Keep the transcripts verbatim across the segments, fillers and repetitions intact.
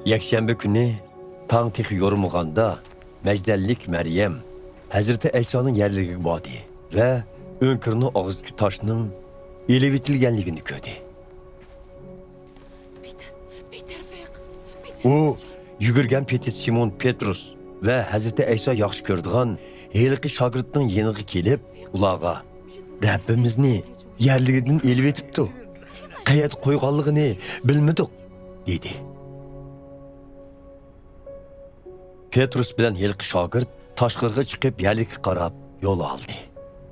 يەكشەنبە كۈنى تاڭ تېخى يورۇمىغاندا، مەجدەللىك مەريەم ھەزرىتى ئەيسانىڭ يەرلىكىگە باردى ۋە ئۆڭكۈرنىڭ ئاغزىدىكى تاشنىڭ ئېلىۋېتىلگەنلىكىنى كۆردى. ئۇ يۈگۈرگەن پېتى سىمون پېترۇس ۋە ھەزرىتى ئەيسا ياخشى كۆرىدىغان ھېلىقى شاگىرتنىڭ يېنىغا كېلىپ، ئۇلارغا، «رەببىمىزنى يەرلىكىدىن ئېلىۋېتىپتۇ. قەيەردە قويغانلىقىنى بىلمىدۇق» دېدى. پېترۇس بىلەن ھېلىقى شاگىرت تاشقىرىغا چىقىپ، يەرلىككە قاراپ يول ئالدى.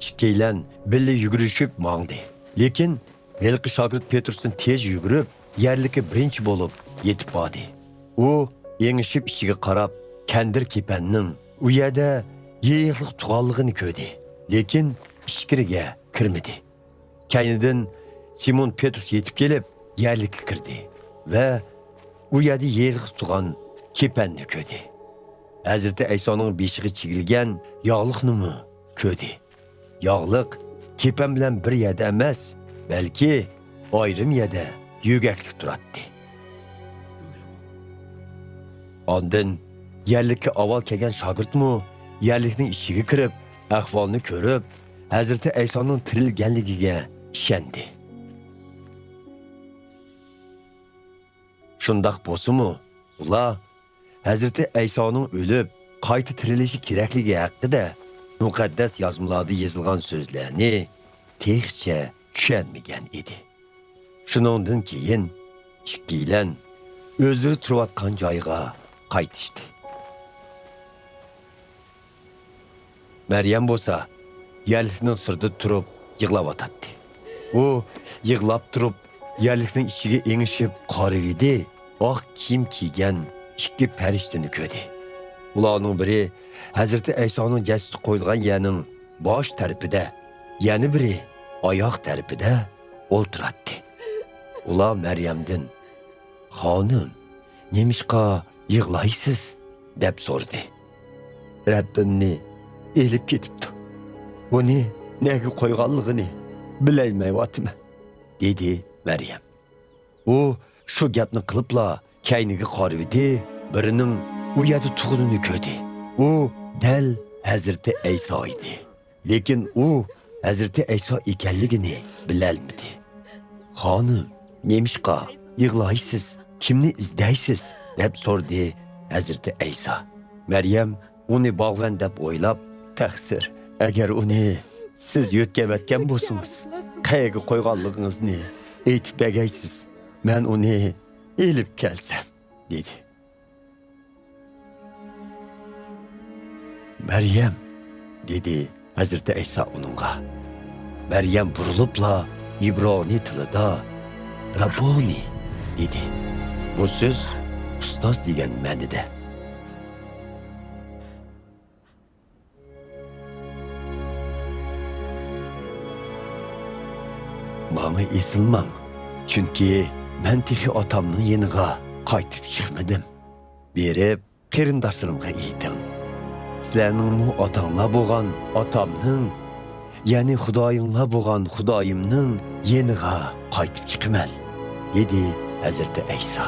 ئىككىيلەن بىللە يۈگۈرۈشۈپ ماڭدى. لېكىن ھېلىقى شاگىرت پېترۇستىن تېز يۈگۈرۈپ، يەرلىككە بىرىنچى بولۇپ يېتىپ باردى. ئۇ ئېڭىشىپ ئىچىگە قاراپ، كەندىر كېپەننىڭ ئۇ يەردە يېيىقلىق تۇغانلىقىنى كۆردى. لېكىن ئىچكىرىگە كىرمىدى. كەينىدىن سىمون پېترۇس يېتىپ كېلىپ، يەرلىككە كىردى ۋە ئۇ يەردە يېيىقلىق تۇغان كېپەننى كۆردى. ھەزرىتى ئەيسانىڭ بېشىغا چىگىلگەن ياغلىقنىمۇ كۆردى. ياغلىق كېپەن بىلەن بىر يەردە ئەمەس، بەلكى ئايرىم يەردە يۆگەكلىك تۇراتتى. ئاندىن يەرلىككە ئاۋۋال كەلگەن شاگىرتمۇ يەرلىكنىڭ ئىچىگە كىرىپ، ئەھۋالنى كۆرۈپ، ھەزرىتى ئەيسانىڭ تىرىلگەنلىكىگە ئىشەندى. شۇنداق بولسىمۇ، ئۇلار ھەزرىتى ئەيسانىڭ ئۆلۈپ، قايتا تىرىلىشى كېرەكلىكى ھەققىدە مۇقەددەس يازمىلاردا يېزىلغان سۆزلەرنى تېخىچە چۈشەنمىگەن ئىدى. شۇنىڭدىن كېيىن ئىككىيلەن ئۆزلىرى تۇرۇۋاتقان جايغا قايتىشتى. مەريەم بولسا يەرلىكنىڭ سىرتىدا تۇرۇپ يىغلاۋاتاتتى. ئۇ يىغلاپ تۇرۇپ، يەرلىكنىڭ ئىچىگە ئېڭىشىپ قارىۋىدى، ئاق كىيىم كىيگەن ئىككى پەرىشتىنى كۆردى. ئۇلارنىڭ بىرى ھەزرىتى ئەيسانىڭ جەسىتى قويۇلغان يەرنىڭ باش تەرىپىدە، يەنە بىرى ئاياغ تەرىپىدە ئولتۇراتتى. ئۇلار مەريەمدىن، «خانىم، نېمىشقا يىغلايسىز؟» دەپ سورىدى. «رەببىمنى ئېلىپ كېتىپتۇ. ئۇنى نەگە قويغانلىقىنى بىلەلمەيۋاتىمەن» دېدى مەريەم. ئۇ شۇ گەپنى قىلىپلا كەينىگە قارىۋىدى، بىرىنىڭ ئۇ يەردە تۇرغىنىنى كۆردى. ئۇ دەل ھەزرىتى ئەيسا ئىدى. لېكىن ئۇ ھەزرىتى ئەيسا ئىكەنلىكىنى بىلەلمىدى. «خانىم، نېمىشقا يىغلايسىز؟ كىمنى ئىزدەيسىز؟» دەپ سورىدى ھەزرىتى ئەيسا. مەريەم ئۇنى باغۋەن دەپ ئويلاپ، «تەقسىر، ئەگەر ئۇنى سىز يۆتكەۋەتكەن بولسىڭىز، قەيەرگە قويغانلىقىڭىزنى ئېيتىپ بەرگەيسىز، مەن ئۇنى ئېلىپ كەلسەم» دېدى. «مەريەم!» دېدى ھەزرىتى ئەيسا ئۇنىڭغا. مەريەم بۇرۇلۇپلا ئىبرانىي تىلىدا، «راببونى!» دېدى. بۇ سۆز «ئۇستاز» دېگەن مەنىدە. «ماڭا ئېسىلماڭ، چۈنكى مەن تېخى ئاتامنىڭ يېنىغا قايتىپ چىقمىدىم. بېرىپ، قېرىنداشلىرىمغا ئېيتىڭ، سىلەرنىڭمۇ ئاتاڭلار بولغان ئاتامنىڭ، يەنى خۇدايىڭلار بولغان خۇدايىمنىڭ يېنىغا قايتىپ چىقىمەن» دېدى ھەزرىتى ئەيسا.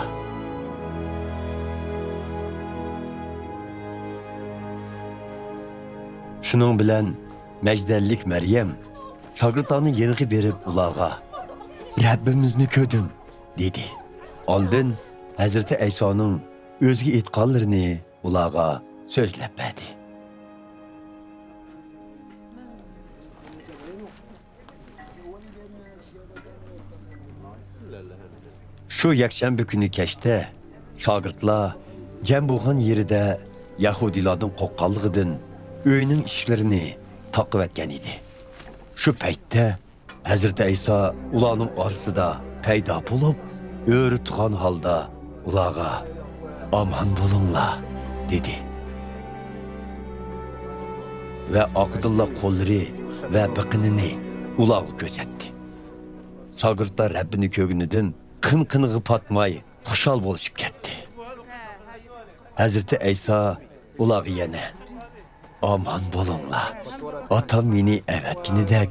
شۇنىڭ بىلەن مەجدەللىك مەريەم شاگىرتلارنىڭ يېنىغا بېرىپ ئۇلارغا، «رەببىمىزنى كۆردۈم» دېدى. ئاندىن ھەزرىتى ئەيسانىڭ ئۆزىگە ئېيتقانلىرىنى ئۇلارغا سۆزلەپ بەردى. شۇ يەكشەنبە كۈنى كەچتە شاگىرتلار جەم بولغان يېرىدە يەھۇدىيلاردىن قورققانلىقىدىن ئۆينىڭ ئىشىكلىرىنى تاقىۋەتكەن ئىدى. شۇ پەيتتە ھەزرىتى ئەيسا ئۇلارنىڭ ئارىسىدا پەيدا بولۇپ، ئۆرە تۇرغان ھالدا ئۇلارغا، «ئامان بولۇڭلار» دېدى. ۋە ئارقىدىنلا قوللىرى ۋە بېقىنىنى ئۇلارغا كۆرسەتتى. شاگىرتلار رەببىنى كۆرگىنىدىن قىن-قىنىغا پاتماي خۇشال بولۇشۇپ كەتتى. ھەزرىتى ئەيسا ئۇلارغا يەنە، «ئامان بولۇڭلار. ئاتام مېنى ئەۋەتكىنىدەك،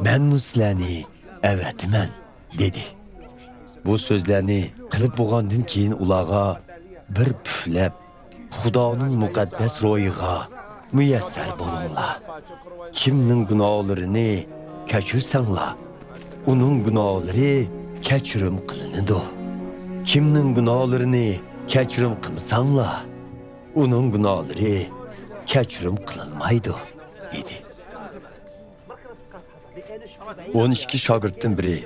مەنمۇ سىلەرنى ئەۋەتىمەن» دېدى. بۇ سۆزلەرنى قىلىپ بولغاندىن كېيىن ئۇلارغا، بىر پۈفلەپ، خۇدانىڭ مۇقەددەس روھىغا مۇيەسسەر بولۇڭلار. كىمنىڭ گۇناھلىرىنى كەچۈرسەڭلار، ئۇنىڭ گۇناھلىرى كەچۈرۈم قىلىنىدۇ. كىمنىڭ گۇناھلىرىنى كەچۈرۈم قىلمىساڭلار، ئۇنىڭ گۇناھلىرى كەچۈرۈم قىلىنمايدۇ، دېدى. ئون ئىككى شاگىرتتىن بىرى،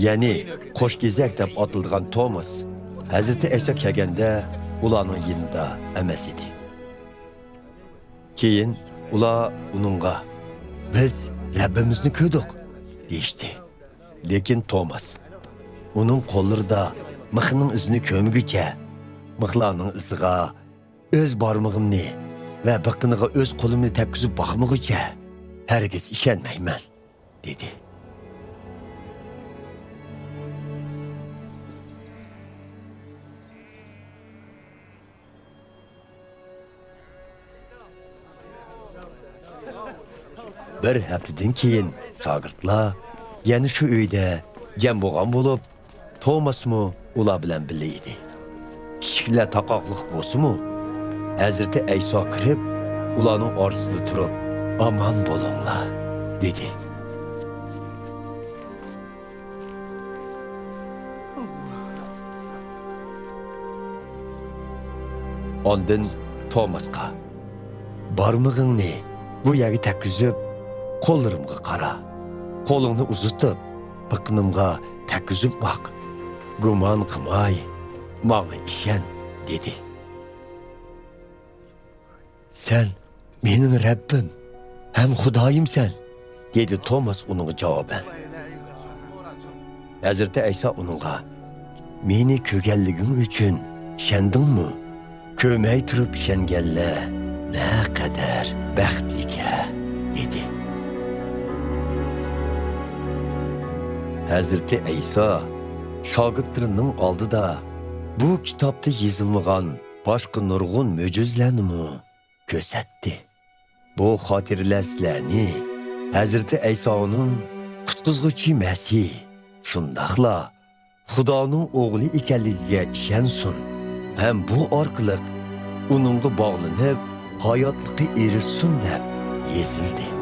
يەنى قوشكېزەك دەپ ئاتىلىدىغان توماس، ھەزرىتى ئەيسا كەلگەندە ئۇلارنىڭ يېنىدا ئەمەس ئىدى. كېيىن ئۇلار ئۇنىڭغا، «بىز رەببىمىزنى كۆردۇق» دېيىشتى. لېكىن توماس، ئۇنىڭ قوللىرىدا مىخنىڭ ئىزىنى كۆرمىگۈچە، مىخلارنىڭ ئىزىغا ئۆز بارمىقىمنى ۋە بېقىنىغا ئۆز قولۇمنى تەگكۈزۈپ باقمىغۇچە، ھەرگىز ئىشەنمەيمەن، دېدى. بىر ھەپتىدىن كېيىن شاگىرتلار يەنە شۇ ئۆيدە جەم بولغان بولۇپ، توماسمۇ ئۇلار بىلەن بىللە ئىدى. ئىشىكلەر تاقاقلىق بولسىمۇ، ھەزرىتى ئەيسا كىرىپ، ئۇلارنىڭ ئارىسىدا تۇرۇپ، «ئامان بولۇڭلار» دېدى. ئاندىن توماسقا، «بارمىقىڭنى بۇ يەرگە تەگكۈزۈپ، قوللىرىمغا قارا. قولۇڭنى ئۇزىتىپ، بېقىنىمغا تەگكۈزۈپ باق. گۇمان قىلماي، ماڭا ئىشەن» دېدى. «سەن مېنىڭ رەببىم ھەم خۇدايىمسەن» دېدى توماس ئۇنىڭغا جاۋابەن. ھەزرىتى ئەيسا ئۇنىڭغا، «مېنى كۆرگەنلىكىڭ ئۈچۈن ئىشەندىڭمۇ؟ كۆرمەي تۇرۇپ ئىشەنگەنلەر نەقەدەر بەختلىك-ھە» دېدى. ھەزرىتى ئەيسا شاگىرتلىرىنىڭ ئالدىدا بۇ كىتابتا يېزىلمىغان باشقا نۇرغۇن مۆجىزىلەرنىمۇ كۆرسەتتى. بۇ خاتىرىلەر سىلەرنى ھەزرىتى ئەيسانىڭ قۇتقۇزغۇچى مەسىھ، شۇنداقلا خۇدانىڭ ئوغلى ئىكەنلىكىگە ئىشەنسۇن ھەم بۇ ئارقىلىق ئۇنىڭغا باغلىنىپ، ھاياتلىققا ئېرىشسۇن دەپ يېزىلدى.